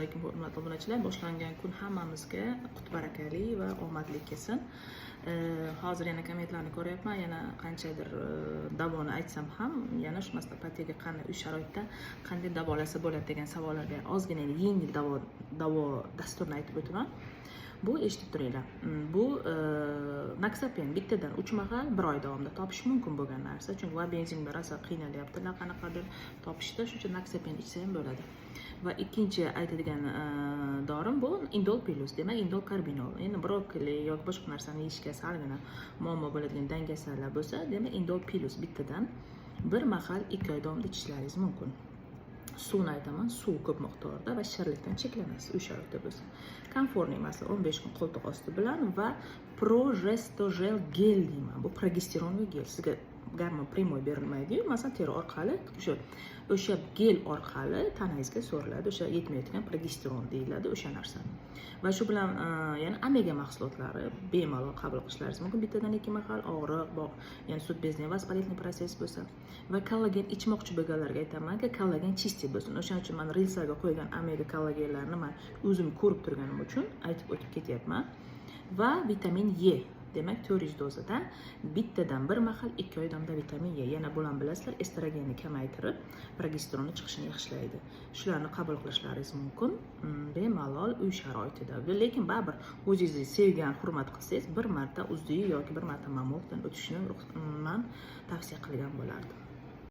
Alaykum, hurmatli obunachilar! Boshlangan kun hammamizga qut barakali va omadli kelsin. Hozir yana kommentlarni ko'ryapman. Yana qanchadir davoni aytsam ham, yana shu mastopatiyaga qanday uy sharoitida qanday davolasa bo'ladi degan savollarga ozgina yengil davo dasturini aytib o'taman. Bu eshitib turinglar. Bu Naksapen bittadan uch mahal bir oy davomida topish mumkin bo'lgan narsa, chunki Wobenzymda rosa qiynalyaptilar qanaqadir topishda. Shuning uchun Naksapen ichsa ham bo'ladi. Va ikkinchi aytadigan dorim bu Indol Plus, demak, indol karbinol. Endi brokkoli yoki boshqa narsani yeyishga salgina muammo bo'ladigan dangasalar bo'lsa, demak, Indol Plus bittadan bir mahal 2 oy davomida ichishlaringiz mumkin. Suvni aytaman, suv ko'p miqdorda va shirinlikdan cheklanasiz uy sharoitida bo'lsa. Komfortniy masalan 15 kun qo'ltiq osti bilan va Progestojel gel deyman. Bu progesteronli gel. Sizga gormon прямой berilmaydiyu, masalan, teri orqali o'sha gel orqali tanangizga so'riladi, o'sha yetmayotgan progesteron deyiladi o'sha narsa. Va shu bilan yana omega mahsulotlari bemalol qabul qilishlaringiz mumkin bittadan ikki mahal, og'riq, ya'ni sut bezini воспалительный процесс bo'lsa. Va kollagen ichmoqchi bo'lganlarga aytamanki, kollagen чистый bo'lsin. O'shaning uchun man reelslarga qo'ygan omega kollagenlarni man o'zim ko'rib turganim uchun aytib o'tib ketyapman. Va vitamin E, demak, 400 dozada bittadan bir mahal 2 oy davomida vitamin E. Yana bularni bilasizlar, estrogenni kamaytirib, progesteronni chiqishini yaxshilaydi. Shularni qabul qilishlaringiz mumkin bemalol uy sharoitida. Lekin baribir o'zingizni sevgan, hurmat qilsangiz, bir marta УЗИ yoki bir marta mammologdan o'tishni man tavsiya qilgan bo'lardim.